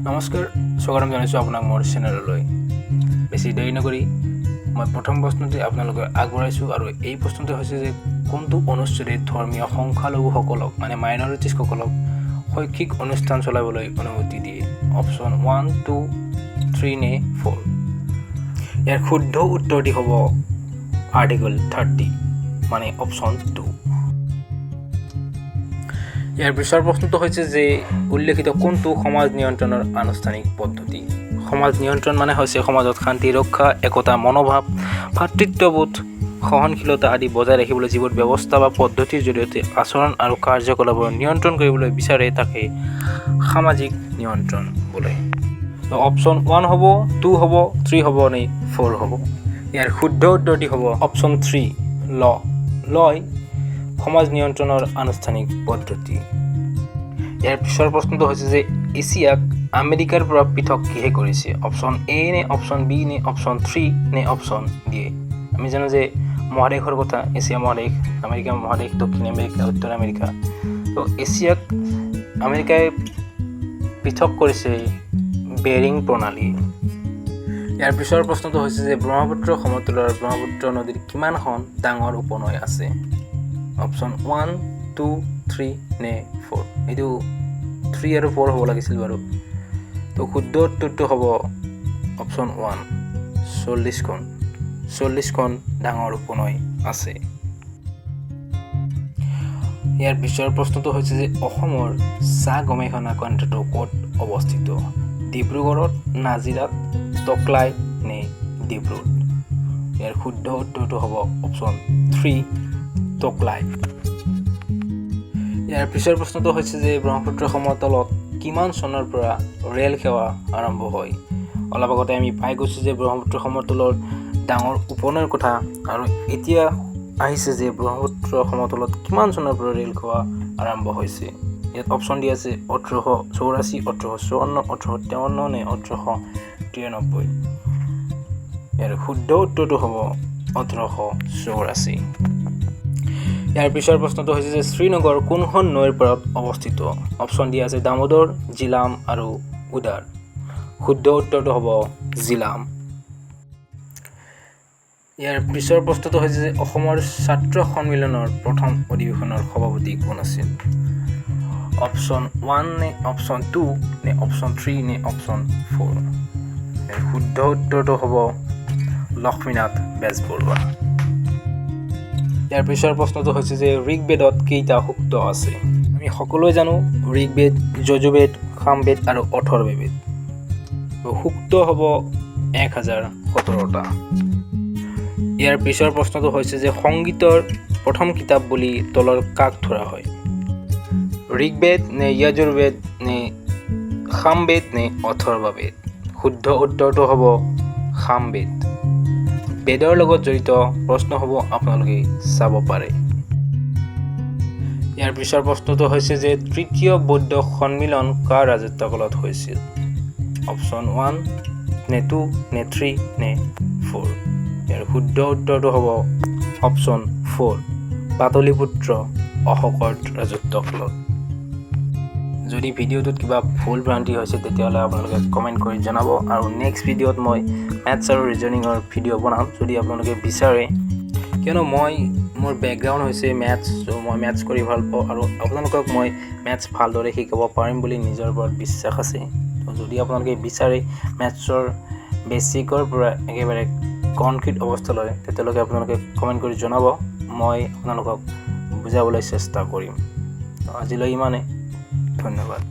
নমস্কাৰ, স্বাগতম জনাইছোঁ আপোনাক মোৰ চেনেললৈ। বেছি দেৰি নকৰি মই প্ৰথম প্ৰশ্নটি আপোনালোকে আগবঢ়াইছোঁ আৰু এই প্ৰশ্নটো হৈছে যে কোনটো অনুচ্ছেদে ধৰ্মীয় সংখ্যালঘুসকলক, মানে মাইনৰিটিজসকলক শৈক্ষিক অনুষ্ঠান চলাবলৈ অনুমতি দিয়ে? অপশ্যন ওৱান, টু, থ্ৰী নে ফ'ৰ? ইয়াৰ শুদ্ধ উত্তৰটি হ'ব আৰ্টিকল 30, মানে অপশ্যন 2। ইয়াৰ পিছৰ প্ৰশ্নটো হৈছে যে উল্লেখিত কোনটো সমাজ নিয়ন্ত্ৰণৰ আনুষ্ঠানিক পদ্ধতি? সমাজ নিয়ন্ত্ৰণ মানে হৈছে সমাজত শান্তি ৰক্ষা, একতা মনোভাৱ, ভাতৃত্ববোধ, সহনশীলতা আদি বজাই ৰাখিবলৈ যিবোৰ ব্যৱস্থা বা পদ্ধতিৰ জৰিয়তে আচৰণ আৰু কাৰ্যকলাপৰ নিয়ন্ত্ৰণ কৰিবলৈ বিচাৰে, তাকে সামাজিক নিয়ন্ত্ৰণ বোলে। অপশ্যন 1 হ'ব, 2 হ'ব, 3 হ'ব নে 4 হ'ব? ইয়াৰ শুদ্ধ উত্তৰটি হ'ব অপশ্যন 3, ল। লয় সমাজ নিয়ন্ত্ৰণৰ আনুষ্ঠানিক পদ্ধতি। ইয়াৰ পিছৰ প্ৰশ্নটো হৈছে যে এছিয়াক আমেৰিকাৰ পৰা পৃথক কিহে কৰিছে? অপশ্যন এ নে অপশ্যন বি নে অপশ্যন 3 নে অপশ্যন ডি? আমি জানো যে মহাদেশৰ কথা, এছিয়া মহাদেশ, আমেৰিকা মহাদেশ, দক্ষিণ আমেৰিকা, উত্তৰ আমেৰিকা। তো এছিয়াক আমেৰিকাই পৃথক কৰিছে বেৰিং প্ৰণালী। ইয়াৰ পিছৰ প্ৰশ্নটো হৈছে যে ব্ৰহ্মপুত্ৰ সমতলৰ ব্ৰহ্মপুত্ৰ নদীৰ কিমানখন ডাঙৰ উপনৈ আছে? অপশ্যন 1, 2, 3 নে 4? এইটো 3 আৰু 4 হ'ব লাগিছিল বাৰু। তো শুদ্ধ উত্তৰটো হ'ব অপশ্যন 1, 40খন। 40খন ডাঙৰ উপনৈ আছে। ইয়াৰ পিছৰ প্ৰশ্নটো হৈছে যে অসমৰ চাহ গৱেষণা কেন্দ্ৰটো ক'ত অৱস্থিত? ডিব্ৰুগড়ত, নাজিৰাত, টকলাই নে ডিব্ৰুত? ইয়াৰ শুদ্ধ উত্তৰটো হ'ব অপশ্যন 3, টকলাই। ইয়াৰ পিছৰ প্ৰশ্নটো হৈছে যে ব্ৰহ্মপুত্ৰ সমতলত কিমান চনৰ পৰা ৰেল সেৱা আৰম্ভ হয়? অলপ আগতে আমি পাই গৈছোঁ যে ব্ৰহ্মপুত্ৰ সমতলৰ ডাঙৰ উপনৈৰ কথা আৰু এতিয়া আহিছে যে ব্ৰহ্মপুত্ৰ সমতলত কিমান চনৰ পৰা ৰেল সেৱা আৰম্ভ হৈছে। ইয়াত অপশ্যন দিয়া আছে 1884, 1854, 1853 নে 1893? ইয়াৰ শুদ্ধ উত্তৰটো হ'ব 1884। ইয়াৰ পিছৰ প্ৰশ্নটো হৈছে যে শ্ৰীনগৰ কোনখন নৈৰ পাৰত অৱস্থিত? অপশ্যন দিয়া আছে দামোদৰ, জিলাম আৰু উদাৰ। শুদ্ধ উত্তৰটো হ'ব জিলাম। ইয়াৰ পিছৰ প্ৰশ্নটো হৈছে যে অসমৰ ছাত্ৰ সন্মিলনৰ প্ৰথম অধিৱেশনৰ সভাপতি কোন আছিল? অপশ্যন 1 নে অপশ্যন 2 নে অপশ্যন 3 নে অপশ্যন 4? ইয়াৰ শুদ্ধ উত্তৰটো হ'ব লক্ষ্মীনাথ বেজবৰুৱা। ইয়াৰ পিছৰ প্ৰশ্নটো হৈছে যে ঋগ্বেদত কেইটা সূক্ত আছে? আমি সকলোৱে জানো ঋগ্বেদ, যজুৰ্বেদ, সামবেদ আৰু অথৰ্ববেদ। সূক্ত হ'ব 1017টা। ইয়াৰ পিছৰ প্ৰশ্নটো হৈছে যে সংগীতৰ প্ৰথম কিতাপ বুলি তলৰ কাক ধৰা হয়? ঋগ্বেদ নে যজুৰ্বেদ নে সামবেদ নে অথৰ্ববেদ? শুদ্ধ উত্তৰটো হ'ব সামবেদ। বেদৰ লগত জড়িত প্ৰশ্ন হ'ব, আপোনালোকে চাব পাৰে। ইয়াৰ পিছৰ প্ৰশ্নটো হৈছে যে তৃতীয় বৌদ্ধ সন্মিলন কাৰ ৰাজত্বকালত হৈছিল? অপশ্যন 1 নে 2 নে 3 নে 4? ইয়াৰ শুদ্ধ উত্তৰটো হ'ব অপশ্যন 4, পাটলিপুত্ৰ অশোকৰ ৰাজত্বকালত। যদি ভিডিঅ'টোত কিবা ভুল ভ্ৰান্তি হৈছে, তেতিয়াহ'লে আপোনালোকে কমেণ্ট কৰি জনাব আৰু নেক্সট ভিডিঅ'ত মই মেথছ আৰু ৰিজনিঙৰ ভিডিঅ' বনাম, যদি আপোনালোকে বিচাৰে। কিয়নো মোৰ বেকগ্ৰাউণ্ড হৈছে মেথছ, চ' মই মেথছ কৰি ভাল পাওঁ আৰু আপোনালোকক মই মেথছ ভালদৰে শিকাব পাৰিম বুলি নিজৰ ওপৰত বিশ্বাস আছে। ত' যদি আপোনালোকে বিচাৰে মেথছৰ বেছিকৰ পৰা একেবাৰে কনক্ৰিট অৱস্থালৈ, তেতিয়ালৈকে আপোনালোকে কমেণ্ট কৰি জনাব। মই আপোনালোকক বুজাবলৈ চেষ্টা কৰিম। আজিলৈ ইমানে, ধন্যবাদ।